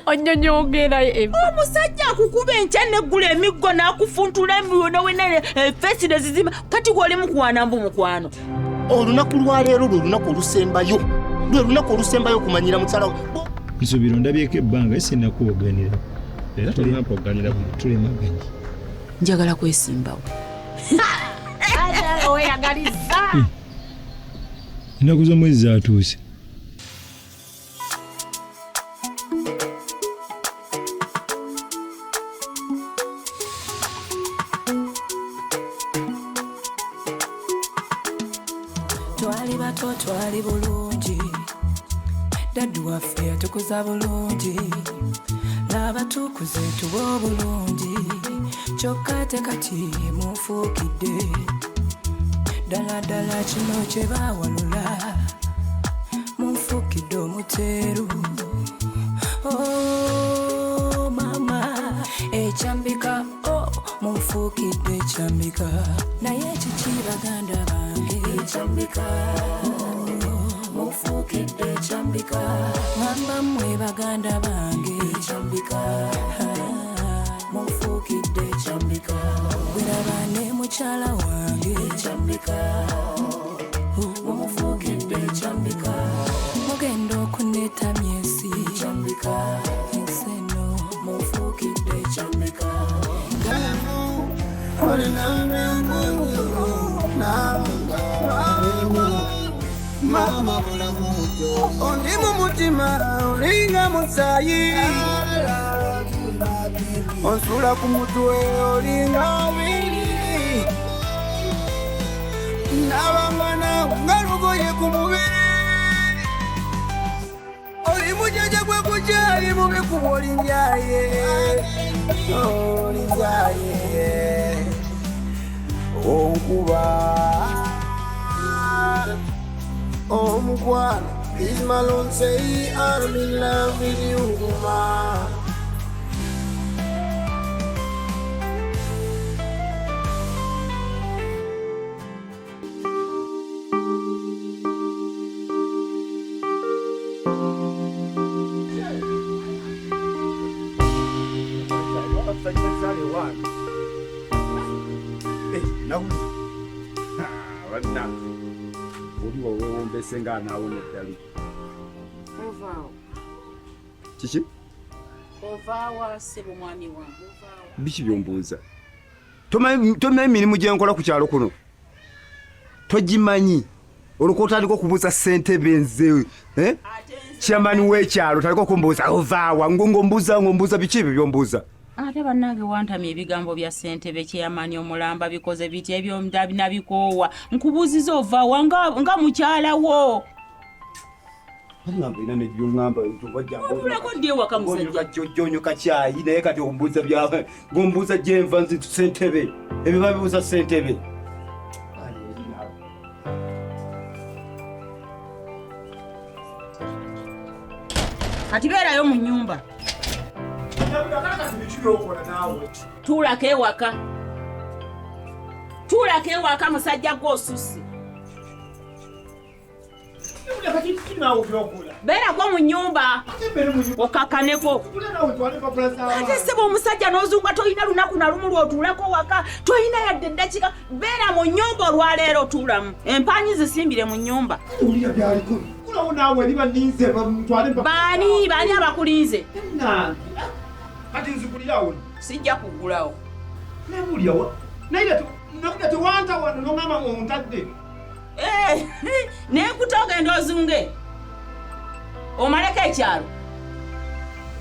Onyonyogera Omusajja akukuba enkya neggula emiggo n'akufuntula emiwono wena efeesi nezizima, kati gwoli mukuwana mbu mukwano. Olunaku lwaleero lwe lunaku olusembayo, lwe lunaku olusembayo okumanyira mukyala. Nsubiro ndabyeko ebbanga sinnakuwoganira. Era tolina tulemaganye. Njagala kwesimbawo. Oyagaliza. Ennaku z'omwezi zatuuse. Twali bato, twali bulungi, daddy waffe yatukuza bulungi. Laba tukuze, tuba obulungi, kyokka ate kati munfuukidde ddala ddala. Kino kye baawalula, munfuukidde omuteeru. Oh, mama ekyambika, oh, munfuukidde ekyambika. Naye kiki baganda bange? Ekyambika, munfuukidde ekyambika. Ŋŋamba mmwe baganda bange, ekyambika, munfuukidde ekyambika. Bweraba ne mukyala wange, ekyambika, mumufuukidde ekyambika. Mugenda okuneetamya ensi, ekyambika, ensi eno, munfuukidde ekyambika. Mama bulamu, ondi mu mutima, olinga musayi, onsula ku mutwe, olinga biri nabangana nga lugoye ku mubiri. Oli mujaja gwe kukyali mubikuba, olinjaye, olinjaye, onkuba omukwano. Is Malone say I'm in love with you, ma. Bannange, oli wawewombese nga anaawona eddalu. Ovaawo. Kiki? Ovaawa ssebo, mwami wange, ovaawa. Biki byombuuza? Tomanyi emirimu gye nkola ku kyalo kuno? Togimanyi? Olwoka otandika okubuuza ssentebe nze, eh? Chairman w'ekyalo, tandika okumbuuza ovaawa, ngombuuza ngombuuza biki ebyo byombuuza? Ate bannange, wantamya ebigambo bya ssentebe, chairman omulamba bikoze bitya ebyo nabikoowa. Nkubuuziza ovaawa nga mukyala wo. Ngamba era nebyongamba. Otulako ddi ewaka, musajja? Jonyoka kyayi, naye kati ombuuza bya ngombuuza gyenva nzi ssentebe, ebyo babibuuza ssentebe. Kati beerayo mu nnyumba, tuulako ewaka, tuulako ewaka, musajja gwe osusse. Beerako mu nnyumba okakkaneko. Ate ssebo omusajja n'ozunga, tolina lunaku na lumu lw'otuulako waka, tolina yadde eddakiika. Beera mu nnyumba olwaleero, tuulamu, empanyi zisimbire mu nnyumba. Baani, baani abakulinze? Kati nzigulirawo. Sijja kuggulawo. Nabulyawa naye nabulya, tewanta wano noŋamba ontadde. Eh, nenkuta ogenda ozunge omaleko ekyalo.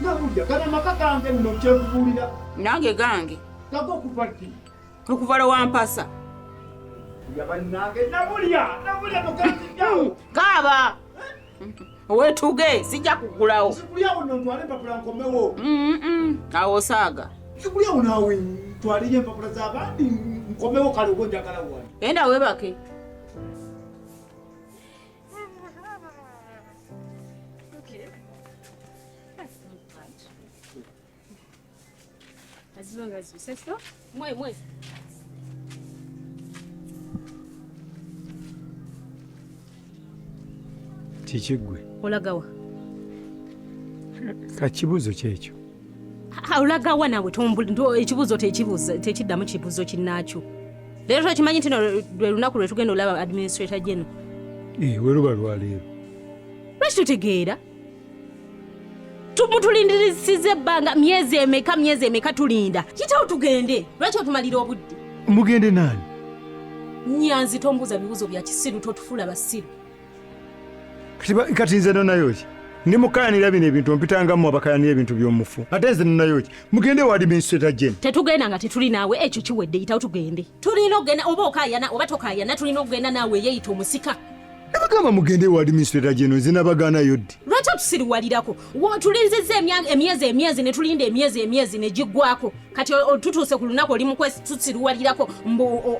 Nabulya, gano amaka gange nno, kyenkubuulira. Nange gange. Gaga okuva ddi? Okuva lwe wampasa. Yabannange, nabulya, nabulya, noganzijjawo. Kaaba weetuge, sijja kuggulawo. Nzigulyawo nno ntwale empapula nkomewo. Awo osaaga. Nzigulyawo naawe ntwaleyo empapula z'abandi nkomewo. Kale oba onjagala wano. Genda weebake. Okay. That's not bad. As long as you say so. Mwe, mwe. Kiki gwe? Olagawa? Kakibuuzo kyekyo. Olagawa naawe ekibuuzo tekiddamu kibuuzo kinnaakyo. Leero tokimanyi nti lwe lunaku lwe tugenda olaba administrator general. Weruba lwaleero. Lwaki totegeera? Mutulindirisiza ebbanga myezi emeka tulinda. Kitawo tugende. Lwaki otumalira obudde? Mugende nani? Nyanzi tombuuza bibuuzo bya kisiru, totufuula basiru. Kati nze nonayo ki? Ndi mukayanira bino ebintu mpitangamu abakayanira ebintu by'omufu. Ate nze nonayo ki? Mugende wa administrator general. Tetugenda nga tetuli naawe, ekyo kiwedde, yitawo tugende. Tulina okugenda oba okaayana oba tokaayana, tulina okugenda naawe yeeyita omusika. Nabagamba mugende wa administrator general, nze nabagaanayo ddi? Lwaki otusiriwalirako? Tulinzizza emyezi ne tulinda emyezi ne giggwako. Kati tutuuse ku lunaku oli mu tusiriwalirako mbu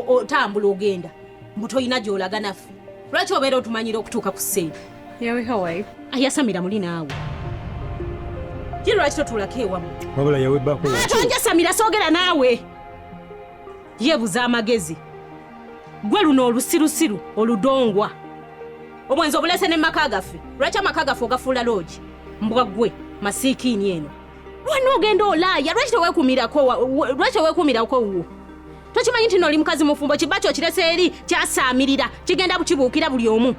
otambula ogenda. Mbu toyina gy'olaga naffe. Lwaki obeera otumanyira okutuuka ku ssente? Yawe, how are you? Ayasamira muli naawe. Ye lwaki totuulako ewamu? Wabula yawe bako. Tonjasamira soogera naawe. Yeebuza amagezi. Gwe luno olusirusiru oludongwa. Obwenzi obulese ne maka gaffe. Lwaki amaka gaffe ogafuula loogi? Mbwa ggwe masiikiini eno. Lwana ogenda olaaya, lwaki teweekuumirako wuwo? Tokimanyi nti oli mukazi mufumbo, kiba kyo kirese eri kyasaamirira, kigenda bukibuukira buli omu.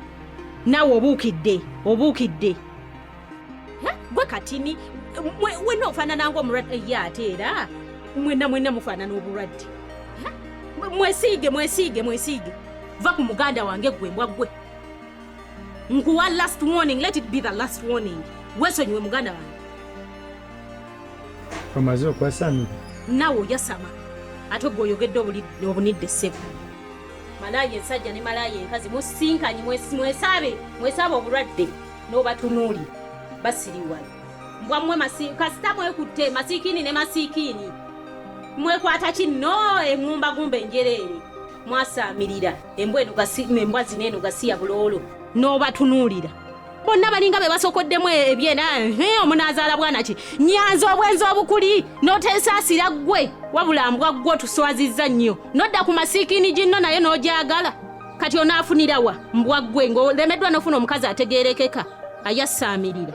Naawe obuukidde. Gwe katini, wenna ofaanana ng'omulwadde ye ate era mwenna mufaanana obulwadde. Mwesiige. Va ku muganda wange ggwe mbwa ggwe. Nkuwa last warning, let it be the last warning. Weesonyiwe muganda wange. Omaze okwasamira? Naawe oyasama. Ate gwe oyogedde obunidde ssebo. Malaaya ensajja ne malaaya enkazi musinkanye mwesaabe obulwadde n'obatunuuli basiriwala. Mbwa mmwe kasita mwekutte masiikiini ne masiikiini. Mwekwata kinno eŋŋumbagumba enjereere. Mwasaamirira embwa zino eno gasiya buloolo n'obatunuulira. Bonna balinga be basokoddemu ebyena omunaazaala bwana ki? Nyanza obwenzi obukuli n'oteesaasira ggwe wabula mbwa ggwe otuswazizza nnyo. N'odda ku masiikiini ginno naye n'ogyagala. Kati onaafunira wa mbwa ggwe ng'olemeddwa n'ofuna omukazi ategeerekeka ayasaamirira.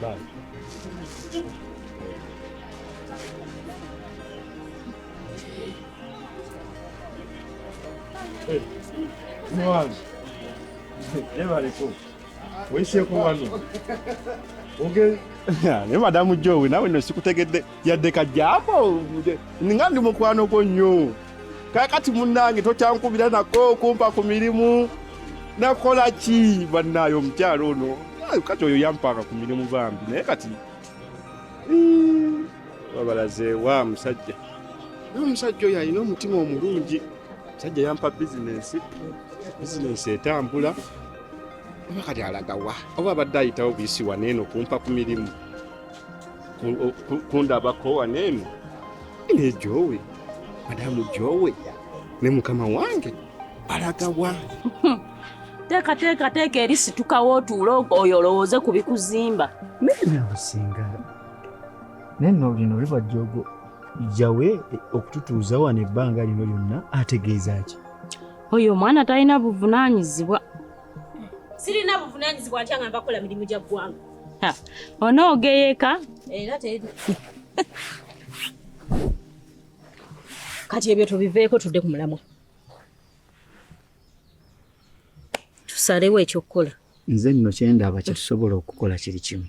Bye. Mwanzo. Yebaleko. Weeseko wano. Oge ne madamu Jowe nawe no sikutegedde yadde kajjako nga ndi mukwano gwo nnyo. Kakati munnange tokyankubira nako kumpa ku mirimu. Nakola ki bannaayo omukyalo ono. Kati oyo yampanga ku mirimu bambi naye kati wabalaze wa musajja. Omusajja oyo alina omutima omulungi. Musajja yampa bizinensi etambula. Oba kati alagawa oba abadde ayitawo buyisi waneeno kumpa ku mirimu kundabako waneeno ne Jowe madamu Jowe ne mukama wange alagawa. Teeka eri situkawo otuule oyo olowooze ku bikuzimba. Naye nabusinga naye nno lino liba jjogo jawe okututuuza wano ebbanga lino lyonna ategeeza ki? Oyo omwana talina buvunaanyizibwa. Sirina buvunaanyizibwa ntya nga nva mirimu gya ggwanga. Onoogeyeka. Era teri. Kati ebyo tubiveeko tudde ku mulamwa. Tusalewo ekyokukola. Nze nno kyendaba kye tusobola okukola kiri kimu.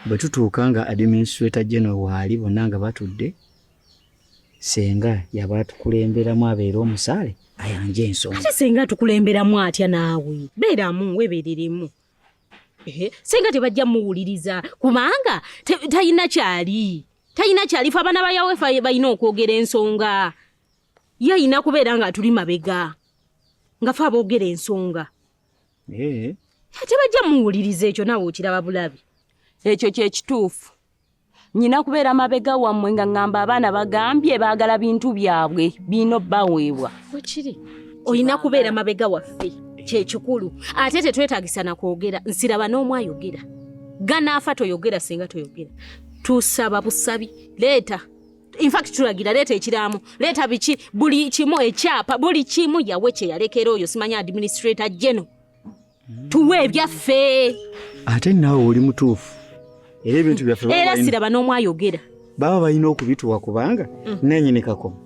Bwe tutuuka nga administrator general waali bonna nga batudde, senga yaba atukulemberamu abeere omusaale ayanje ensonga. Ate senga atukulemberamu atya naawe? Beeramu weebereremu. Senga tebajja muwuliriza kubanga talina kyali. Talina kyali fe abaana ba Yawefa balina okwogera ensonga. Ye alina kubeera nga atuli mabega. Nga fe aboogera ensonga. Tebajja muwuliriza ekyo naawe okiraba bulabi. Ekyo kye kituufu. Nnyina kubeera mabega wammwe nga ŋŋamba abaana bagambye baagala bintu byabwe bino baweebwa. Wekiri. Olina kubeera mabega waffe, kyekikulu. Ate tetwetagisa na kwogera, nsiraba n'omu ayogera. Ganaafa toyogera, singa toyogera. Tusaba busabi, leeta. In fact tulagira leeta ekiraamo, leeta biki, buli kimu ekyapa, buli kimu yawe kye yalekera oyo simanya administrator general. Tuwe ebyaffe. Ate naawe oli mutuufu. Era ebintu byaffe era siraba n'omu ayogera. Baba balina okubituwa kubanga nenyini kakomo.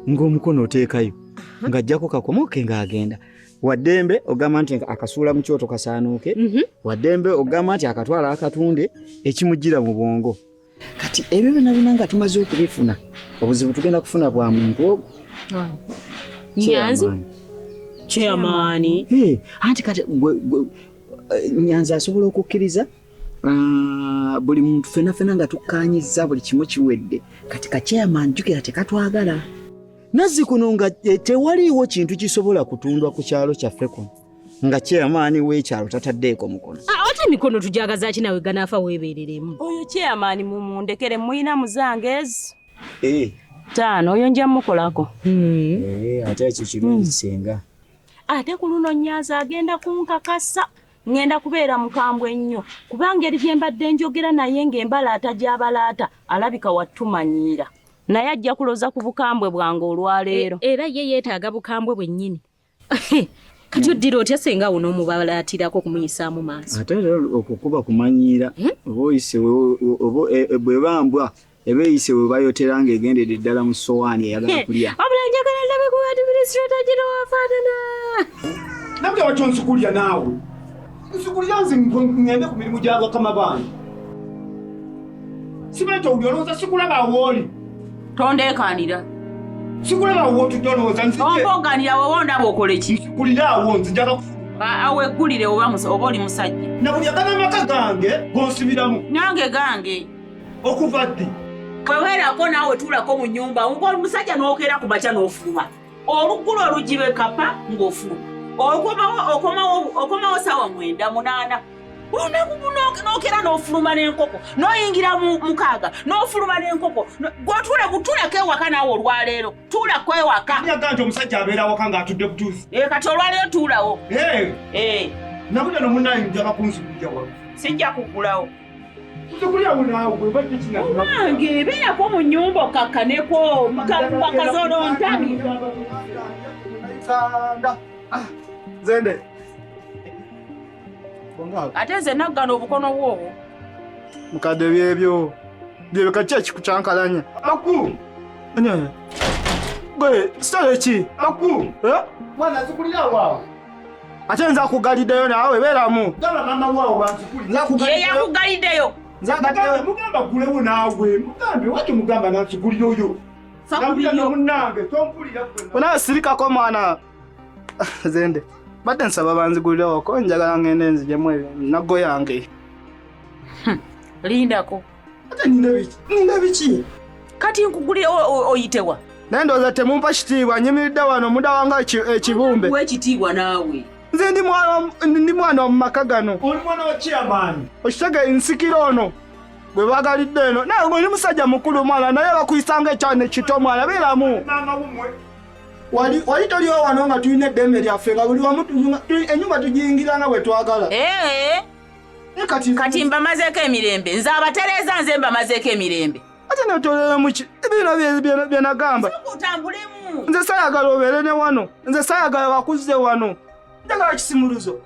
Ng'omukono oteekayo ng'ajjako kakomo ke ng'agenda. Waddembe ogamba nti akasuula mu kyoto kasaanuuke, waddembe ogamba nti akatwala akatunde ekimujjira mu bwongo. Kati ebyo byonna byonna nga tumaze okubifuna, obuzibu tugenda kufuna bwa muntu ogwo. Nyanzi? Chairman. Anti kati Nyanzi asobola okukkiriza buli muntu fena fena nga tukkaanyizza buli kimu kiwedde. Kati ka chairman jjukira tekatwagala. Nazzi kuno nga tewaliiwo kintu kisobola kutundwa ku kyalo kyaffe kuno nga chairman w'ekyalo tataddeeko mukono. Ate emikono tujagaza ki nawe ganaafa weebereremu. Oyo chairman mumundekere muyina muzange ezi. 5 oyo nja mukolako. Ate ekyo kirungi singa. Ate ku luno Nyanzi agenda kunkakasa. Ngenda kubeera mukambwe nnyo kubanga eri bye mbadde njogera naye ng'embalaata gy'abalaata alabika wattumanyiira. Naye ajja kuloza ku bukambwe bwange olwaleero. Era ye yeetaaga bukambwe bwennyini. Kati oddira otya senga awo n'omubalaatirako okumuyisaamu maaso? Ate era okukuba kumanyiira oba oyise oba bwe bambwa eba eyise we bayotera ng'egendedde ddala mu ssowaani eyagala kulya. Wabula njagala ndabe ku administrator gino wafaanana. Nabwe watyo nsikulya naawe. Nsikulya nze ngende ku mirimu gya bakama bange. Simanyi owuli olowooza sikulaba awo oli. Tondeekaanira. Sikulaba awo otudde olowooza nzije. Ompoganira wowe ondaba okole ki? Nsikulira awo nzija bakufuluma. Awo eggulire oba oli musajja. Na buli agana amaka gange gonsibiramu. Nange gange. Okuva ddi? Bweweerako naawe tuulako mu nnyumba ng'omusajja n'okeera ku makya n'ofuluma. Oluggulo oluggi lw'ekkapa ng'ofuluma. Okomawo ssaawa 9 8. Olunaku n'okeera n'ofuluma n'enkoko, n'oyingira mu 6 n'ofuluma n'enkoko. Gw'otuula butuulako ewaka naawe olwaleero. Tuulako ewaka. Ani agamba nti omusajja abeera awaka ng'atudde butuuzi? Kati olwaleero tuulawo. Nabulya n'omunnaye njagala kunzigulira wano. Sijja kuggulawo. Owange beerako mu nnyumba okakkaneko kazolo ntami. Zende. Ate nze naggana obukono bw'obwo. Mukadde byebyo. Byebyo kati ekikukyankalanya. Makulu. Gwe sitale ki? Makulu. Mwana nzikulira waawo. Ate nze akugaliddeyo naawe beeramu. Gamba mama waawo banzikulira. Ye yakugaliddeyo. Mugamba gulewo naawe. Mugambe waki mugamba nanzikulira oyo. Munnange tompulira gwe. Onawe sirikako mwana. Zende. Badde nsaba banzigulirewoko njagala ngende nzijemu ebyo naggo yange. Lindako. Ate nina biki? Nina biki? Kati nkugulire oyitewa. Naye ndowooza temumpa kitiibwa nyimiridde wano munda wange ekibumbe. Ekitiibwa naawe. Nze ndi mwana wa mu maka gano. Oli mwana wa chairman. Okitege nsikira ono gwe bagalidde eno. Naye oli musajja mukulu mwana naye bakuyisanga ekyana ekito mwana beeramu. Maama wumwe. Wali toliwo wano nga tulina eddembe lyaffe nga buli wamu ennyumba tugiyingira nga bwe twagala. Kati mbamazeeko emirembe. Nze abatereeza nze mbamazeeko emirembe. Ate notolera ki? Bino bye nagamba. Otambulemu. Nze saayagala obeere ne wano. Nze saayagala bakuzze wano. Njagala kisumuluzo.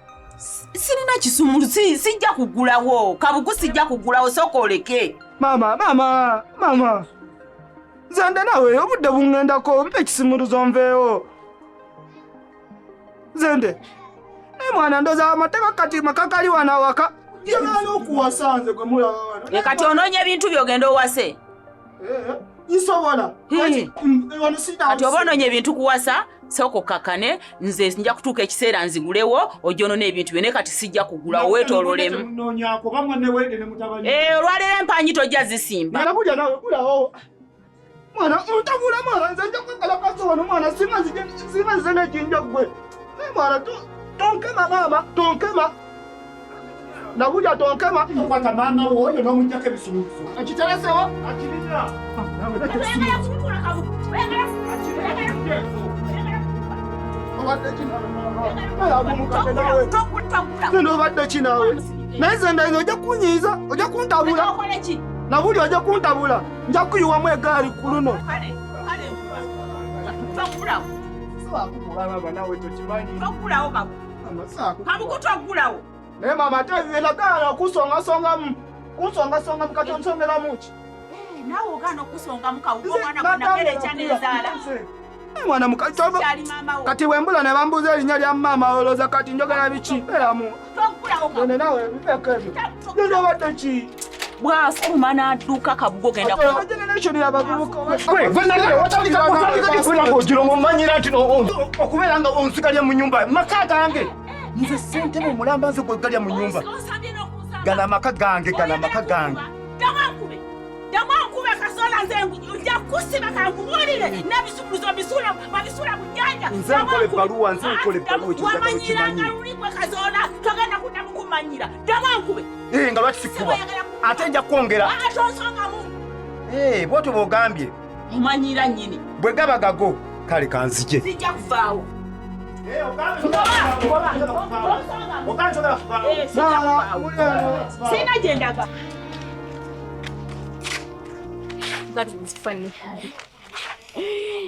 Sirina kisumuluzo, sijja kuggulawo. Kabugu sijja kuggulawo, sooka oleke. Maama, maama, maama. Nze nde naawe obudde buŋŋendako, mpa ekisumuluzo nveewo. Nze nde. Naye mwana ndowooza amateeka kati makakali wano awaka. Njagala okuwasa nze gwe mulaba wano. Kati onoonya ebintu by'ogenda owase. Nsobola. Kati oba onoonya ebintu kuwasa, sooka okkakkane, nze nja kutuuka ekiseera nzigulewo ojje onone ebintu byo naye kati sijja kugulawo weetooloolemu. Olwaleero empanyi tojja zisimba. Nabulya naawe gulawo. Mwana ontabula mwana nze nja kwekalakasa wano mwana singa nzize n'ejjinja ggwe. Naye mwana tonkema maama tonkema. Nabulya tonkema. Okwata maama wo oyo n'omuggyako ebisumuluzo. Akiteresewo? Akirina. Obadde ki naawe maama? Nze obadde ki naawe? Naye nze ndayinza ojja kunyiiza, ojja kuntabula. Nabuli ojja kuntabula. Nja kuyiwamu eggaali ku luno. Toggulawo. Naye maama ate nagaana okusongasongamu. Kunsongasongamu kati onsongeramu ki? Naawe ogaana okusongamu kawuka omwana gwe nakeera ekya n'enzaala. Mwana mukazi kati wembula ne bambuuza erinnya lya maama olowooza kati njogera biki? Beeramu. Toggulawo. Nze naawe biveeko ebyo. Nze obadde ki? Bw'afuluma n'adduka Kabugo genda generation y'abavubuka. Gwe watandika ng'ogira omanyira nti okubeera nga onsigalya mu nnyumba maka gange. Nze ssentebe omulamba nze gwe galya mu nnyumba. Gano amaka gange, gano amaka gange. Ddamu ankube Kasola nze nja kusiba kankubuulire n'ebisumuluzo babisuula mu nnyanja. Nze nkola ebbaluwa, nze nkola ebbaluwa ekyo njagala Wamanyiranga okimanyi. luli gwe Kazola togenda kuddamu kumanyira. Ddamu ankube. Nga lwaki sikuba? Ate nja kwongera. Tonsongamu. Bw'otyo bw'ogambye. Omanyira nnyini. Bwe gaba gago kale kanzije. Sijja kuvaawo. Sirina gye ndaga. That was funny.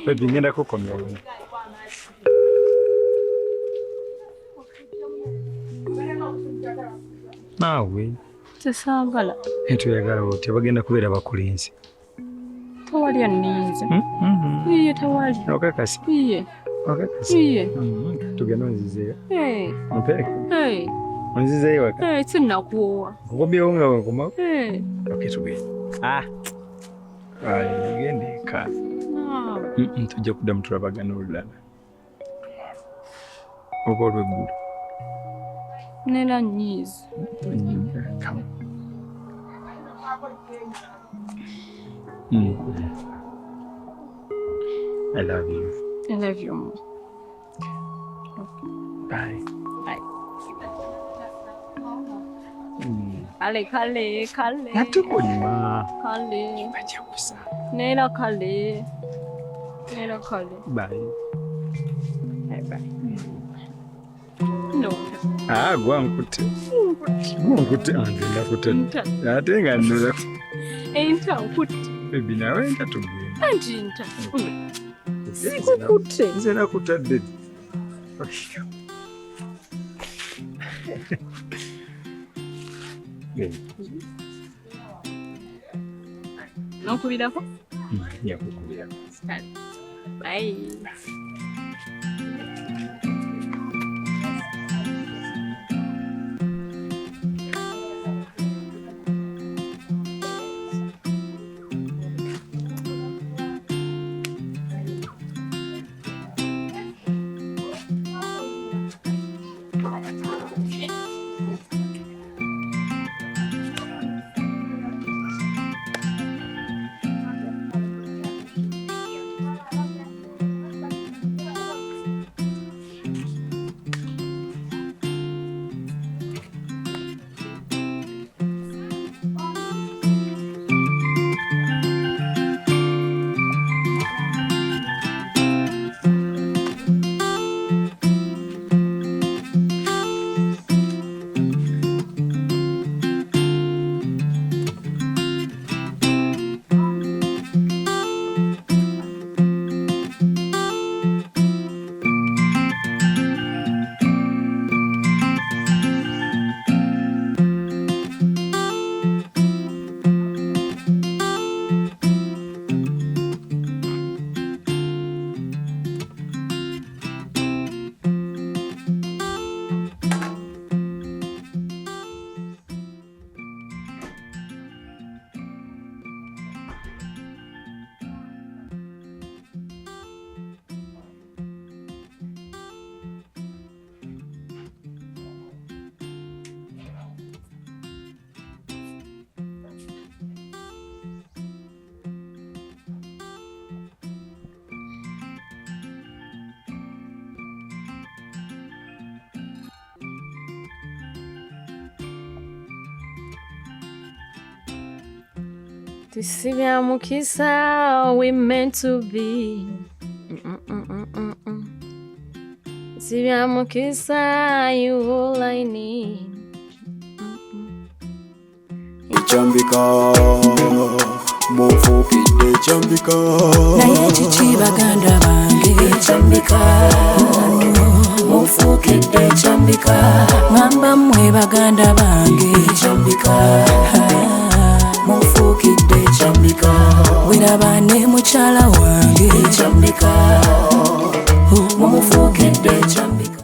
Baby, ngenda kukomya wano. Naawe. Tesaagala. Toyagala otya bagenda kubeera bakulinze. Tewali anninze. Iye tewali. Okakasi. Iye. Okakasi. Iye. Tugende onzizeeyo. Mpeereke. Onzizeeyo waka. Sinnakuwa. Nkomyewo nga wenkomawo. Okay, tugende. Genda eka. Tujja kuddamu tulabagana olulala. Oba olw'eggulo. Nera nnyiize. Tonyiiga. Come. I love you. I love you more. Bye. Bye. Kale kale kale. Natukulima. Kale. Bajja kusa. Nera kale. Nera kale. Bye. Bye bye. No. Gwa nkutte. Gwa nkutte nze ndakutte. Ate nga nnoza. Enta nkutte. Baby nawe enta tugende. Anti nta. Sikukutte. Nze nakutadde. Nonkubirako? Nja kukubirako. Bye. Tisibya mukisa, we meant to be. Sibya mukisa, you all I need. Ekyambika munfuukidde ekyambika. Naye kiki baganda bange? Ekyambika munfuukidde ekyambika. Ŋŋamba mmwe baganda bange. Ekyambika munfuukidde ekyambika. Weraba ne mukyala wange. Ekyambika.